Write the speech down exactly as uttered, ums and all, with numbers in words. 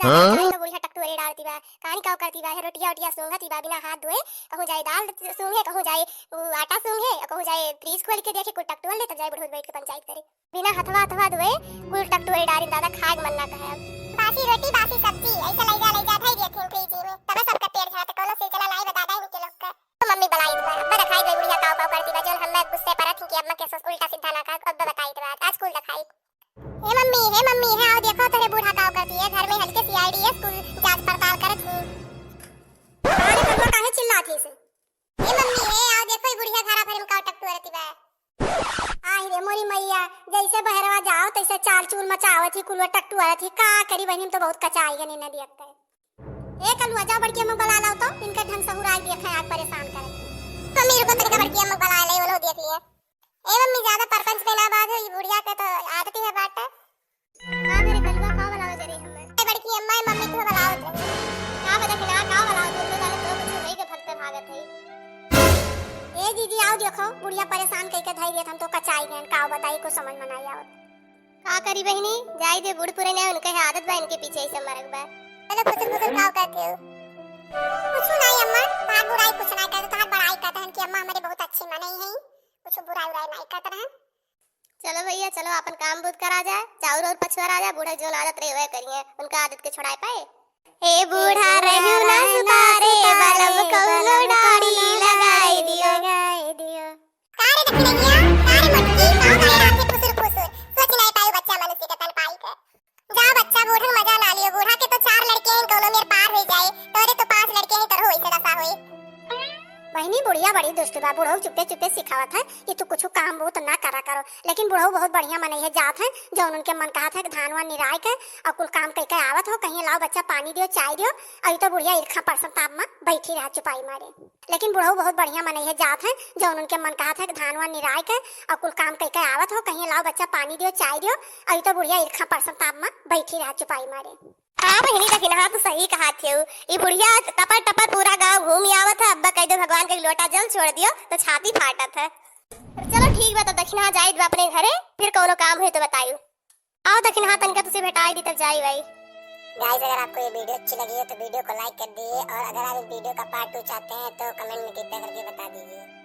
हाँ? काहे तो बुढ़िया टकटोरे डारती बा, काहे काव करती बा, है रोटिया ओटिया सूंघती बा बिना हाथ धोए, कहूँ जाए दाल सूंघे, कहूँ जाए उ, आटा सूंघे, कहूँ जाए फ्रिज खोल के देखे, कुल टकटोर ले, तब जाए बुढ़ऊ बैठ के पंचायत करे। बिना हथवा हथवा धोए कुल टकटोरे डारिन दादा, खाए के मन ना कहे अब। बासी रोटी, बासी सब्जी, ऐसे लई जा, लई जा, धई दिए थीन फ्रिज में, तबे सबका पेट झड़ा, त कौनो सिलसिला नाई बा दादा इनके लोग का। तो मम्मी बलाई देबा, अब्बा दिखाई दे बुढ़िया काव काव करती बा, जौन हमें गुस्से परत थी कि अम्मा के सस उल्टा सीधा ना कहा, अब्बा बताई देबा, आज कुल दिखाई। हे मम्मी, हे मम्मी, हे आओ देखो तोरे बूढ़ा काव करती है, घर में हल्के सी आई डी है, कुल जांच पड़ताल करत ही। अरे कलुआ काहे चिल्लात ही से? हे मम्मी, हे आओ देखो ई बुढ़िया घरा भरे में काव टकटोरती बा। आहि रे मोरी मैया, जैसे बहरवा जाओ तैसे चाल चूल मचावत ही, कुलवा टकटोरत ही, का करी बहिनी, हम तो बहुत कचाई गनी न दियत है। ए कलुआ, जाओ बड़की अम्मा बुला लाओ तो, इनका ढंग से हुराई देखे, आज परेशान करे। मम्मी रुको, तनिका बड़की अम्मा बुला ले, उन्हों देख लिए। ए मम्मी, ज्यादा परपंच में ना बाजो, ई बुढ़िया के तो आदत ही है बाटे। का रे कलुआ, का बुलावे करे हमें? ए बड़की अम्मा, ए मम्मी तो बुलावत रही। का बता कि ना, का बुलावत रही, जाने तो कुछ होई के भगते भागत है। ए दीदी, आओ देखो, बुढ़िया परेशान कई के धई देत, हम तो कचाई गए, का बताई, कुछ समझ में नहीं आवत। का करी बहिनी, जाई दे, बूढ़ पुरनिया, उनके है आदत बा, इनके पीछे ऐसे मरक बा। अरे फुसुर फुसुर काव कहते हो? कुछ नहीं अम्मा, तहार बुराई कुछ नहीं कहते, तहार बड़ाई कहते हैं कि अम्मा हमारे बहुत अच्छी मनई है, कुछ बुराई उराई नहीं कहते हैं। चलो भैया, चलो अपन काम बूत करा जाए, चाउर और पछुआ रहा जाए, बूढ़ा जोन आदत रहे वह करिए, उनका आदत के छुड़ाए पाए। ए बूढ़ा रहियो ना सुतारे, बलम कौनो डाड़ी लगाई दियो। लगाई दियो। का रे दखिनहिया, का रे मटकी, का करे रात के फुसुर फुसुर? सोच नहीं पाई बच्चा मनुष्य के तन पाई के। जा बच्चा, बूढ़न मजा ला लियो। बूढ़ा के तो चार लड़के हैं, कौनो मेर पार हो जाए। तोरे तो पांच लड़के हैं, तोरो ऐसे दशा होई। बहिनी, बुढ़िया बड़ी दुष्ट बा। बुढ़ऊ चुप्पे चुप्पे सिखावत है कि तू कुछ काम बहुत ना करा करो, लेकिन बुढ़ऊ बहुत बढ़िया मनई है, जात है जौन उनके मन कहत है कि धान वान निराय के और कुल काम कई के आवत हो, कहीं लाओ बच्चा पानी दियो, चाय दियो, और ये तो बुढ़िया इरखा परसन ताप में बैठी रहा चुपाई मारे। लेकिन बुढ़ऊ बहुत बढ़िया मनई है, जात है जौन उनके मन कहत है कि धान वान निराय के और कुल काम कई के आवत हो, कहीं लाओ बच्चा पानी दियो, चाय दियो, और ये तो बुढ़िया इरखा परसन ताप में बैठी रहा चुपाई मारे। हाँ बहिनी, दखिनहा तू सही कहत हेउ, ई बुढ़िया टपर टपर पूरा गांव घूम आवत है, अब्बा कह दो भगवान के लोटा जल छोड़ दियो तो छाती फाटत है। चलो ठीक बा, तो दखिनहा जाई बा अपने घरे, फिर कौनो काम होई तो बतायू। आओ दखिनहा तनका तुसे भेटाई दी तब जाई भाई। गाइस, अगर आपको ये वीडियो अच्छी लगी हो तो वीडियो को लाइक कर दीजिए, और अगर आप इस वीडियो का पार्ट टू चाहते हैं तो कमेंट में कृपया करके बता दीजिए।